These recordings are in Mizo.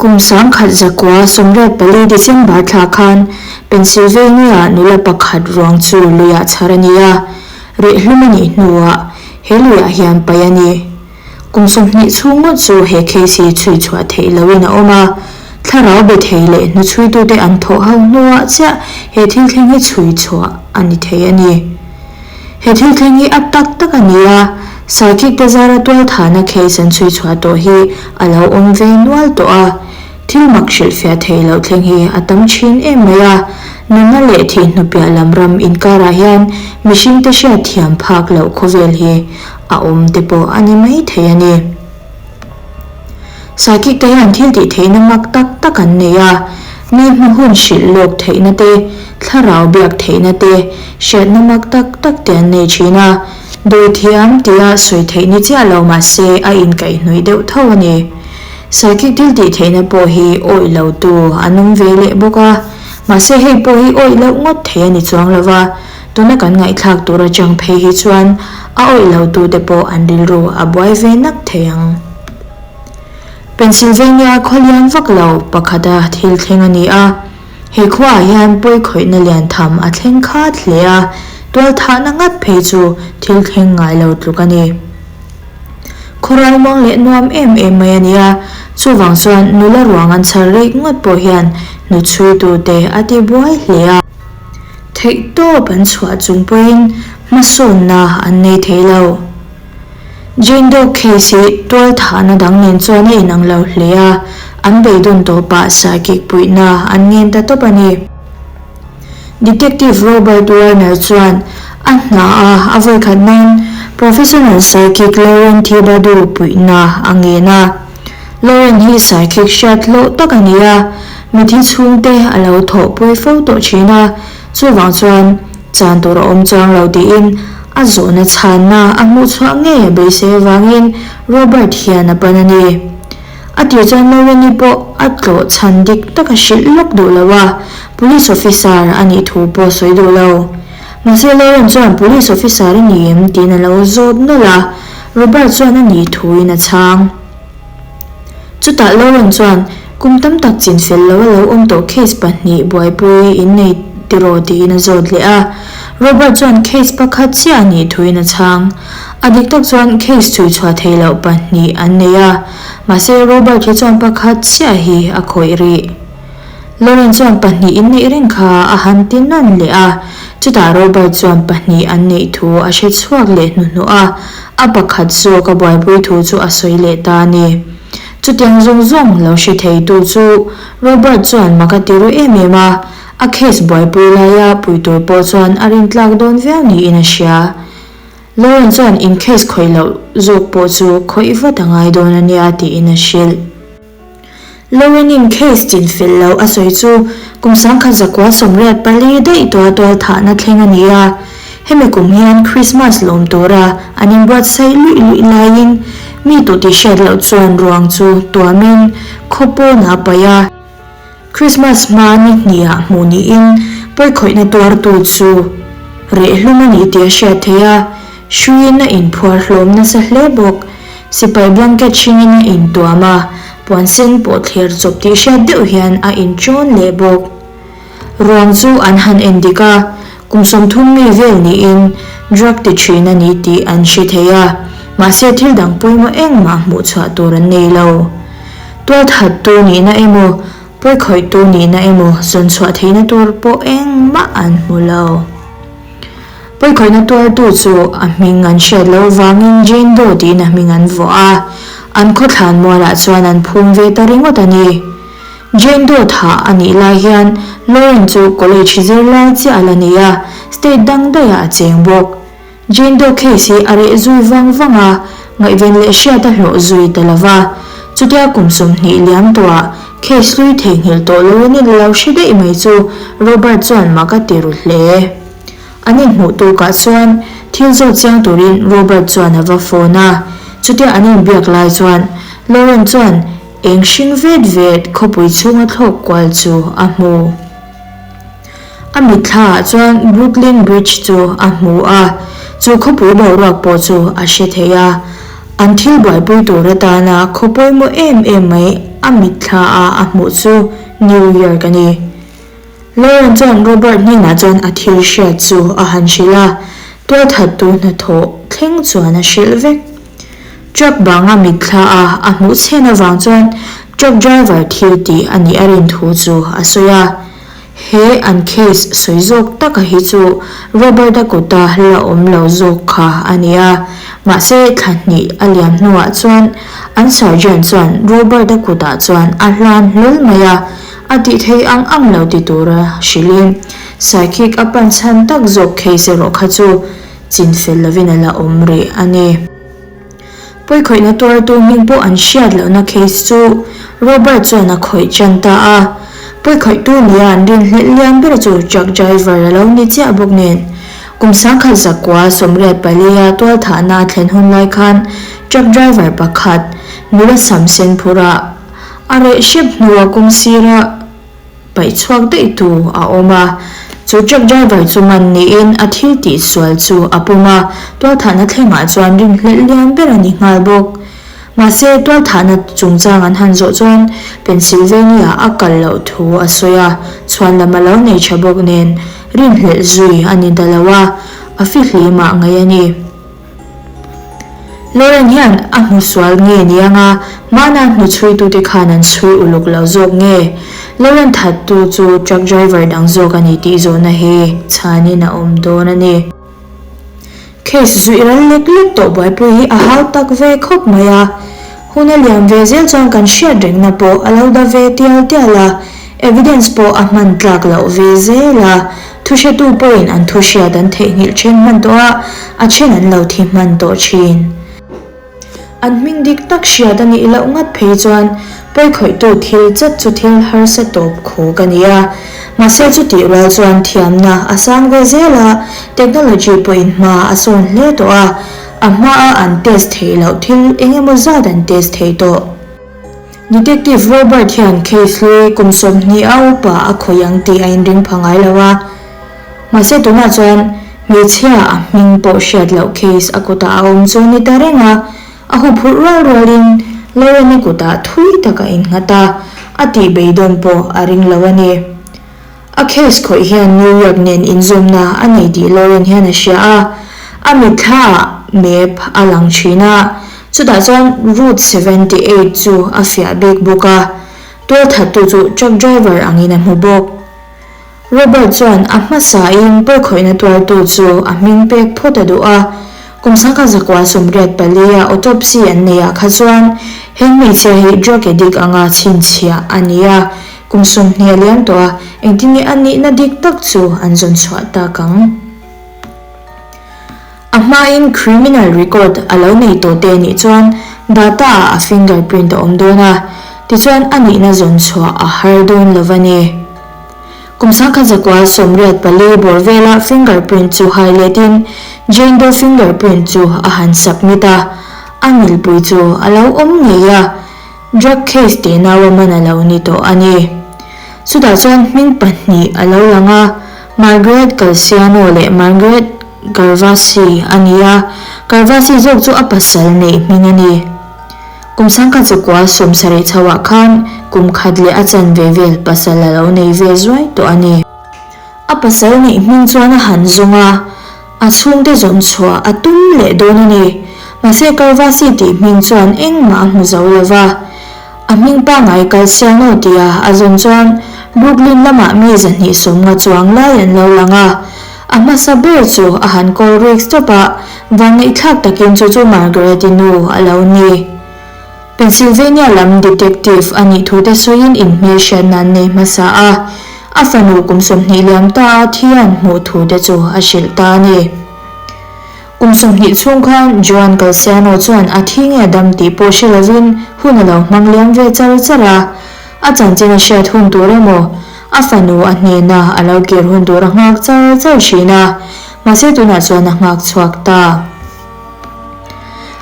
Kum 1984 December thla khan Pennsylvania nula pakhat ruang chu luiah chhar a ni a, rehhlum a nih hnuah he luiah hian paih a ni. Kum 20 chhung ngawt chu he case hi chhui chhuah theih lohin a awm a, thlarau be thei leh hnuchhuitute an thawh ho hnuah chiah he thil thleng hi chhui chhuah a ni thei a ni. He thil thleng hi a tak tak a ni a, psychic te zara tualthahna case an chhui chhuah tawh hi a lo awm ve nual tawh a, thil mak hrilhfiah theih loh thleng hi a tam thin em mai a, nunna leh thih hnupiah lam ram inkarah hian mihringte hriatthiam phak loh khawvel hi a awm te pawh a ni mai thei a ni. Psychic te hian thil tih theihna mak tak tak an nei a, mi hma hun hrilh lawk theihna te, thlarau biak theihna te, hriatna mak tak tak te an nei thin a, dawithiam tia sawi theih ni chiah lo mah se a inkaihhnawih deuh tho a ni. Psychic thil tih theihna pawh hi awih lo tu an awm ve leh bawk a, mahse hei pawh hi awih loh ngawt thei a ni chuang lo va, Tuna kan ngaihthlak tur atang phei hi chuan a awih lo tute pawh an rilru a buai ve nak thei ang. Pennsylvania khaw lian vak lo pakhata thil thleng a ni a, he khuaah hian pawikhawihna lian tham a thleng khat hle a, tualthahna ngat phei chu thil thleng ngai lo tluk a ni. Khawral muang leh nuam em em mai a ni a, chuvang chuan nula ruang an chhar rih ngawt pawh hian hnuchhuitute a ti buai hle a. Theihtawp an chhuah chung pawhin hmasawnna an nei thei lo. Jane Doe case hi tualthahna dang nen chuan a inang lo hle a, an beidawn tawpah psychic puihna an ngen ta tawp a ni. Detective Robert Warner chuan a hna a a vawikhat nan professional psychic Lauren Thibodeau puihna a ngen a. Lauren hi psychic hriat hlawh tak a ni a, Mithi chhungte a lo thawhpui fo tawh thin a, chuvang chuan chan tur a awm chuang lo tiin a zawhna chhanna a hmuh chhuah ngei a beisei avangin Robert hian a pan a ni. A tir chuan Lauren-i pawh a tlawh chhan dik tak a hrilh lawk duh lo a, police officer a nih thu pawh a sawi duh lo. Mahse Lauren chuan police officer a ni em tiin a lo zawt nawlh a, Robert chuan a nih thuin a chhang. Chutah Lauren chuan, Kum tam tak chin fel lo a lo awm tawh case pahnih buaipui in nei tiraw tiin a zawt leh a. Robert chuan case pakhat chiah a nih thuin a chhang. A dik tak chuan case chhui chhuah theih loh pahnih an nei a, mahse Robert hi chuan pakhat chiah hi a khawih rih. Lauren chuan pahnih in neih reng kha a han ti nawn leh a, chutah Robert chuan pahnih an neih thu a hre chhuak leh hnuhnawh a, a pakhat zawk a buaipui thu chu a sawi leh ta a ni. Chutiang zawng zawng lo hre theitu chu Robert chuan mak a ti ru em em a, a case buaipui laia pui tur pawh chuan a rintlak dawn viau niin a hria. Lauren chuan in case khawih loh zawk pawh chu khawih vat a ngai dawn a nia tiin a hrilh. Lauren-in case chin fel lo a sawi chu kum 1984 daih tua tualthahna thleng a ni a. Hemi kum hian Christmas lawm tura an inbuatsaih luih luih laiin mi tu tih hriat loh chuan ruang chu tuamin khaw pawnah a paih a. Christmas hma ni hnihah hmuh niin pawikhawihna tuartu chu rehhlum a ni tih a hriat theih a. Hruiin a inphuar hlawm nasa hle bawk. Sipai blanket hringin a intuam a, puan sen pawh thler chawp tih hriat deuh hian a inṭawn leh bawk. Ruang chu an han en dik a, kum 30 mi vel niin drug ti ṭhin a ni tih an hre thei a, mahse thil dang pawimawh engmah hmuh chhuah tur an nei lo. Tualthattu nihna emaw, pawikhawihtu nihna emaw zawn chhuah theihna tur pawh engmah an hmu lo. Pawikhawihna tuartu chu a hming an hriat loh avangin Jane Doe tiin a hming an vuah a, an khawthlan mualah chuan an phum ve ta ringawt a ni. Jane Doe thah a nih lai hian Lauren chu college zirlai chiah a la ni a, state dang daihah a cheng bawk. Jane Doe case hi a reh zui vang vang a, ngaihven leh hriat a hlawh zui ta lo va. Chutia kum 20 liam tawhah case hlui theihnghilh tawh loin a lo hre daih mai chu Robert chuan mak a ti ru hle. An inhmuh tukah chuan thil zawt chiang turin Robert chuan a va phone a, chutia an inbiak lai chuan Lauren chuan eng hring vet vet khawpui chhunga thlawk kual chu a hmu. A mitthlaah chuan Brooklyn Bridge chu a hmu a, chu khawpui boruak pawh chu a hre thei a. An thil buaipui tur atana khaw pawimawh em em mai a mitthla a a hmuh chu New York a ni. Lauren chuan Robert hnenah chuan a thil hriat chu a han hrilh a, tualthattu hnathawh thleng chuan a hrilh vek. Truck banga mitthla a a hmuh chhen avang chuan truck driver thil tih a nih a rin thu chu a sawi a. He an case sawi zawk taka hi chu Robert-a kuta la awm lo zawk kha a ni a, mahse thla hnih a liam hnuah chuan an sergeant chuan Robert-a kutah chuan a hlan hlawl mai a, a tih thei ang ang lo ti tura hrilhin psychic a pan chhan tak zawk case erawh kha chu chinfel lovin a la awm rih a ni. Pawikhawihna tuartu hming pawh an hriat lohna case chu Robert chuan a khawih tan ta a. Pawikhawihtu nia an rinhlelh lian ber chu truck driver a lo ni chiah bawk nen. Kum sangkhat zakua 84 a tualthahna a thlen hun lai khan truck driver pakhat nula sam sen phurh a a reh hrep hnua kawng sira paih chhuak daih tu a awm a, chu truck driver chu man niin a thil tih sual chu a pawm a, tualthahna thlengah chuan rinhlelh lian ber a ni nghal bawk. Mahse, tualthahna chungchang an han zawh chuan Pennsylvania a kal loh thu a sawi a, chhuan lam a lo nei tha bawk nen rinhlelh zui a ni ta lo a, a fihlimah ngaih a ni. Lauren hian a hmu sual nge ni anga hmana hnuchhuitute khan an chhui uluk lo zawk nge? Lauren thattu chu truck driver dang zawk a ni tih zawhna hi chhanin a awm dawn a ni. Case zuih ral lek lek tawh buaipui hi a hau tak ve khawp mai a. Hun a liam ve zel chuan kan hriat rengna pawh a lo da ve tial tial a, evidence pawh a hman tlak loh ve zel a. Thuhretu pawhin an thuhriat an theihnghilh then hman tawh a, a then an lo thi hman tawh thin. An hming dik tak hriat a nih loh ngat phei chuan pawikhawihtu thil chat chu thil harsa tawp khawk a ni a. Mahse chutih rual chuan thiamna a sang ve zel a, technology pawhin hma a sawn hle tawh a, a hmaa an test theih loh thil eng emaw zat an test thei tawh. Detective Robert hian case hlui kum 20 a upa a khawih ang tih a inring pha ngai lo a. Mahse tunah chuan hmeichhia a hming pawh hriat loh case a kutah a awm chu ni ta reng a, a huphurh rual rualin Lauren-i kutah thui tak a innghat a, a tih beidawn pawh a ring lo a ni. A case khawih hian New York nen inzawmna a nei tih Lauren hian a hria a, a mitthlaah map a lang thin a, chutah chuan Route 78 chu a fiah bik bawk a, tualthattu chu truck driver angin a hmu bawk. Robert chuan a hmasain pawikhawihna tuartu chu a hming pek phawt a duh a, kum 1984 a autopsy an neihah kha chuan he hmeichhia hi drug addict anga chhinchhiah a ni a, Kum 20 a liam tawh a, engtin nge a nihna dik tak chu an zawn chhuah tak ang? A hmain criminal record a lo nei tawh te anih chuan data ah a finger print a awm dawn a, tichuan a nihna zawn chhuah a har dawn lo va ni. Kum 1984 bawr vela finger print chu hai letin Jane Doe finger print chu a han submit a, a milpui chu a lo awm ngei a. Drug case tih nau a man a lo ni tawh a ni. Chutah chuan hming pahnih a lo lang a, Margaret Calciano leh Margaret Garvasi a ni a, Garvasi zawk chu a pasal neih hming a ni. Kum 1970 chhoah khan kum khat leh a chanve vel pasal a lo nei ve zuai tawh a ni. A pasal neih hming chuan a han zawng a, a chhungte zawn chhuah a tum leh dawn a ni. Mahse Karvasi tih hming chuan engmah a hmu zo lo va. A hming pangngai Kalsiano tia a zawn chuan Brooklyn lamah mi 250 chuang lai an lo lang a. A hmasa ber chu a han call risk tawp a, vangaihthlak takin chu chu Margaret-i nu a lo ni. Pennsylvania lam detective a nih thute sawiin inhmelhriatna an nei hmasa a, a fanu kum 20 liam ta a thian hmuh thute chu a hrilh ta a ni. Kum 20 chhung khan Joan Calciano chuan a thi nge dam tih pawh hre lovin hun a lo hmang liam ve char char a, a chanchin a hriat hun tur emaw a fanu a hnena a lo kir hun tur a nghak char char thin a, mahse tunah chuan a nghak chhuak ta.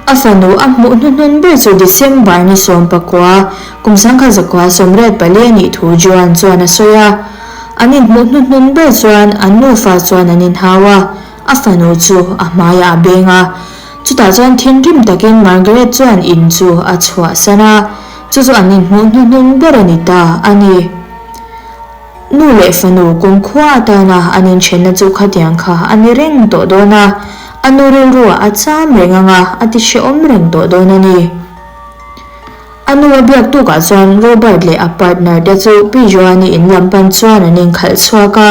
A fanu a hmuh hnuhnun ber chu December ni 19, kum 1984 a nih thu Joan chuan a sawi a. An inhmuh hnuhnun ber chuan an nufa chuan an inhau a, a fanu chu a hmaiah a beng a. Chutah chuan thinrim takin Margaret chuan in chu a chhuahsan a, chu chu an inhmuh hnuhnung ber a ni ta a ni. Nu leh fanu kumkhua atana an inthenna chu khatiang kha a ni reng tawh dawn a, a nu rilruah a cham reng ang a, a ti hrehawm reng tawh dawn a ni. A nu a biak tukah chuan Robert leh a partner te chu Pi Joani in lam pan chuan an inkhalh chhuak a,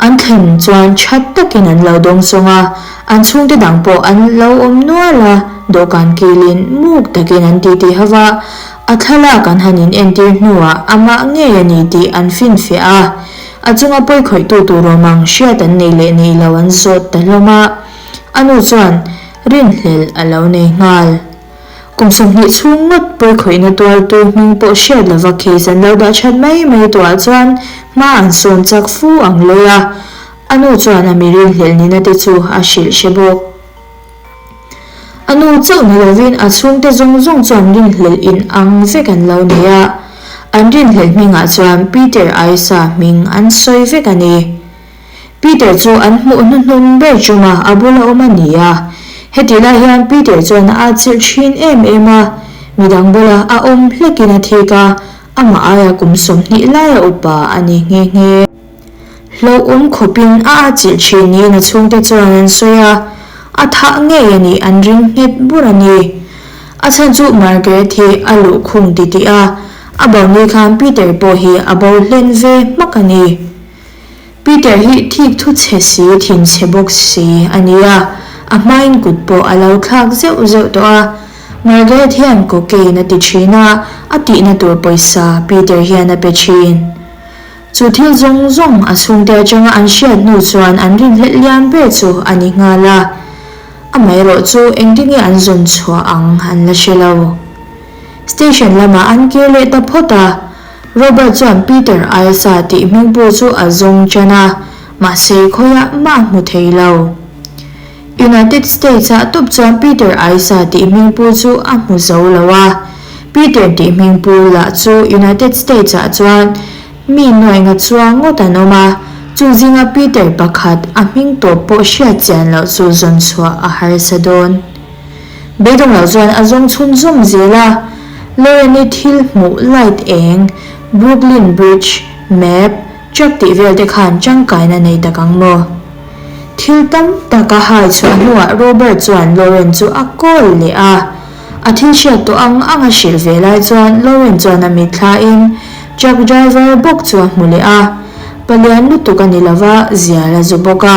an thlen chuan that takin an lo dawngsawng a, an chhungte dang pawh an lo awm nual a, dawhkan kilin muk takin an titi ho va, a thlalak an han in entir hnuah amah ngei a ni tih an finfiah a, a chunga pawikhawihtu tur awm ang hriat an nei leh nei lo an zawt ta hlawm a, a nu chuan rinhlelh a lo nei nghal. Kum 20 chhung ngawt pawikhawihna tuartu hming pawh hriat lova case an lo dah that mai mai tuah chuan hma an sawn chak fu ang lawih a, a nu chuan a mi rinhlelh nina te chu a hrilh hre bawk. A nu chauh ni lovin a chhungte zawng zawng chuan rinhlelh in ang vek an lo nei a, an rinhlelh hmingah chuan Peter Aisa hming an sawi vek a ni. Peter chu an hmuh hnuhnun ber chunga a bula awm a ni a. Hetih lai hian Peter chuan a atchilh thin em em a, midang bula a awm hlekin a thik a, amah aia kum 20 laia upa a ni nghe nghe. Hlauhawm khawpin a atchilh thin niin a chhungte chuan an sawi a, a thah ngei a nih an ring nghet bur a ni. A chhan chu Margaret hi a luhkhung titih a, a bo ni khan Peter pawh hi a bo hlen ve hmak a ni. Peter hi thik thu chhe si, thin chhe bawk si a ni a, a hmain kut pawh a lo thlak zeuh zeuh tawh a. Margaret hian cocaine a ti thin a, a tihna tur pawisa Peter hian a pe thin. Chu thil zawng zawng a chhungte atanga an hriat hnu chuan an rinhlelh lian ber chu a ni nghal a. Amaherawh chu engtinge an zawn chhuah ang an la hre lo. Station lamah an kir leh ta phawt a, Robert chuan Peter Aisa tih hmingpu chu a zawng ṭan a, mahse khawiah mah a hmu thei lo. United States-ah tawp chuan Peter Aisa tih hmingpu chu a hmu zo lo a, Peter tih hmingpu lah chu United States-ah chuan mi nuainga chuang ngawt an awm a, chung zinga Peter pakhat a hming tawp pawh hriat chian loh chu zawn chhuah a harsa dawn. Beidawng lo chuan a zawng chhunzawm zel a, Lauren-i thil hmuh light eng, Brooklyn Bridge, map, truck tih vel te khan tangkaina nei tak ang maw? Thil tam tak a hai chhuah hnuah Robert chuan Lauren chu a call leh a. A thil hriat tawh ang ang a hrilh ve lai chuan Lauren chuan a mitthlain truck driver bawk chu a hmu leh a. Palian lutuk a ni lova, zial a zu bawk a.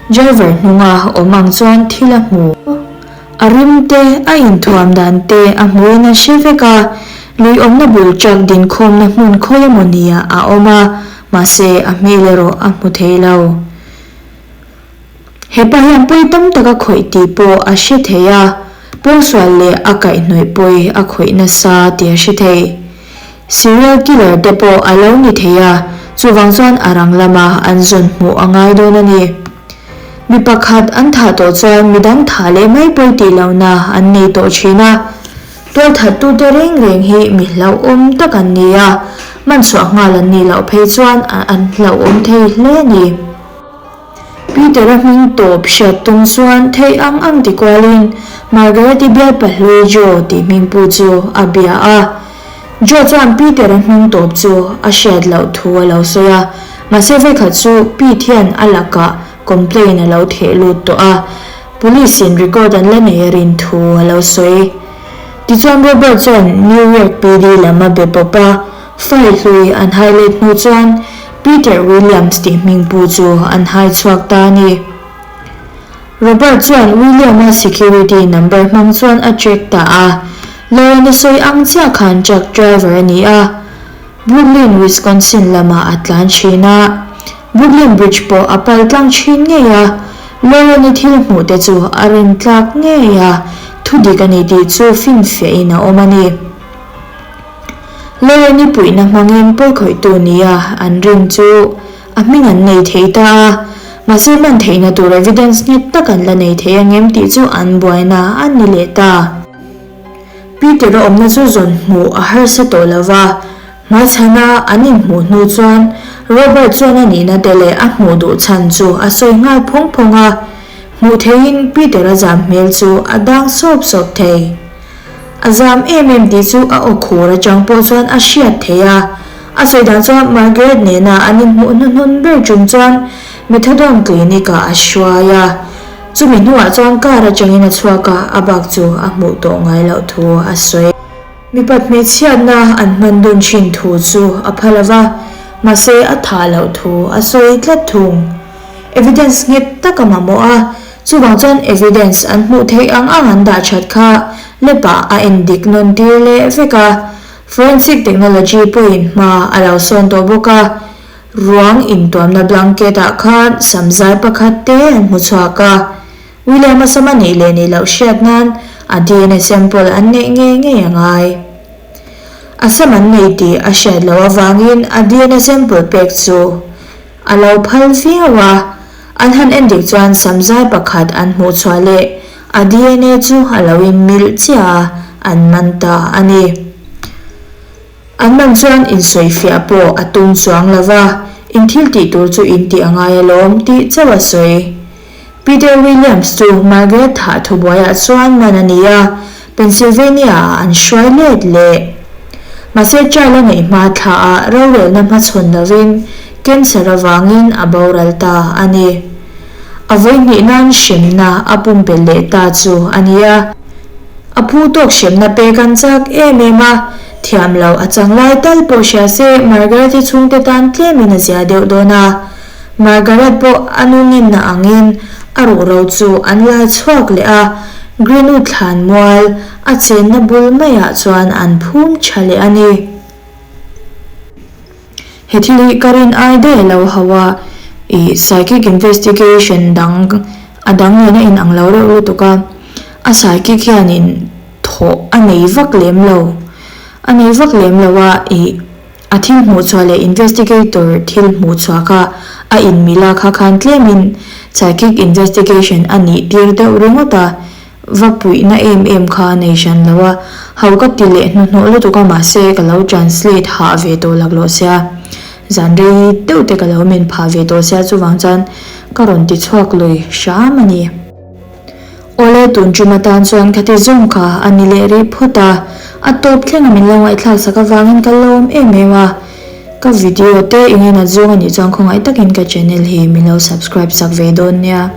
Driver hnunga awm ang chuan thil a hmu. A rim te, a inthuam dan te a hmuin a hre vek a, lui awmna bul truck dinkhawmna hmun khawi emaw nia a awm a, mahse a hmel erawh a hmu thei lo. Hepa hian pawi tam tak a khawih tih pawh a hre thei a, pawngsual leh a kaihhnawih pawi a khawih nasa tih a hre thei. Serial killer te pawh a lo ni thei a, chuvang chuan a rang lama an zawn hmuh a ngai dawn a ni. Mi pakhat an thah tawh chuan midang thah leh mai pawi tih lohna an nei tawh thin a. Tualthattute reng reng hi mi hlauhawm tak an ni a, man chhuah nghal an nih loh phei chuan an hlauhawm thei hle a ni. Peter-a hming tawp hriat tum chuan theih ang ang ti kualin Margaret-i bialpa hlui Joe tih hmingpu chu a bia a. Joe chuan Peter-a hming tawp chu a hriat loh thu a lo sawi a, mahse vekhat chu Pete hian a lakah complain a lo theh lut tawh a, Police-in record an la nei a rin thu a lo sawi. Tichuan Robert chuan New York PD lam a be pawp a, file hlui an hai let hnu chuan Peter Williams tih hmingpu chu an hai chhuak ta a ni. Robert chuan William-a security number hmang chuan a track ta a, Lauren-i sawi ang chiah khan truck driver a ni a, Brooklyn, Wisconsin lamah a tlan thin a, Brooklyn Bridge pawh a pal tlang thin ngei a, Lauren-i thil hmuh te chu a rin tlak ngei a, thudik a ni tih chu finfiahin a awm a ni. Lauren-i puihna hmangin pawikhawihtu nia an rin chu a hming an nei thei ta a, mahse man theihna tur evidence nghet tak an la nei thei angem tih chu an buaina a ni leh ta. Peter-a awmna chu zawn hmuh a harsa tawh lo va, hmaichhana an inhmuh hnu chuan Robert chuan a nihna te leh a hmuh duh chhan chu a sawi nghal phawng phawng a. Hmuh theihin Peter-a zam hmel chu a dang sawp sawp thei. A zam em em tih chu a aw khur atang pawh chuan a hriat theih a. A sawi dan chuan Margaret nena an inhmuh hnuhnun ber chung chuan Methadone Clinic-ah a hruai a. Chumi hnuah chuan car atangin a chhuak a, a bak chu a hmuh tawh ngai loh thu a sawi. Mipat hmeichhiatna an hman dun thin thu chu a pha lo va, mahse a thah loh thu a sawi tlat thung. Evidence nghet tak a mamawh a, chuvang chuan evidence an hmuh theih ang ang an dah that kha lepah a en dik nawn tir leh vek a. Forensic technology pawhin hma a lo sawn tawh bawk a, ruang intuamna blanket ah khan samzai pakhat te an hmu chhuak a. William-a sam a nih leh nih loh hriat nan a dna sample an neih ngei ngei a ngai. A sam an nei tih a hriat loh avangin a dna sample pek chu a lo phal viau a, an han endik chuan samzai pakhat an hmuh chhuah leh a dna chu a lo inmilh chiah a, an man ta a ni. An man chuan insawifiah pawh a tum chuang lo va, in thil tih tur chu in tih a ngai alawm tih chauh a sawi. Peter Williams chu Margaret thah thubuaiah chuan man a ni a, Pennsylvania-ah an hruai let leh. Mahse trial a neih hma thlaah rorelna hmachhawn lovin cancer avangin a boral ta a ni. A vawihnih nan hremna a pumpelh leh ta chu a ni a. A phu tawk hremna pek an chak em em a, thiam loh a chang lai tal pawh hria se Margaret-i chhungte tan tlemin a zia deuh dawn a. Margaret pawh a nu ngenna angin a ruhro chu an lai chhuak leh a, Greenwood thlan mual a chenna bul maiah chuan an phum tha leh a ni. He thil hi ka rin ai daih a lo hau a, ih psychic investigation dang a dang nen a inang lo reuh lutuk a, a psychic hianin thawh a nei vak lem lo, a nei vak lem lo a, ih. A thil hmuh chhuah leh investigator thil hmuh chhuah kha a inmil a kha khan tlemin psychic investigation a nih tir deuh ringawt a, va puihna em em kha a nei hran lo a, ho ka ti leh hnuhnawh lutuk a mahse ka lo translate hah ve tawh laklawh sia, zan rei deuh te ka lo men phah ve tawh sia chuvang chuan ka rawn ti chhuak lui hram a ni. Awle tun tum atan chuan ka ti zawng kha a ni leh rih phawt a, a tawp thleng a min lo ngaihthlak sak avangin ka lawm em em a, ka video te eng enat zawng a nih chuan khawngaih takin ka channel hi min lo subscribe sak ve dawn nia.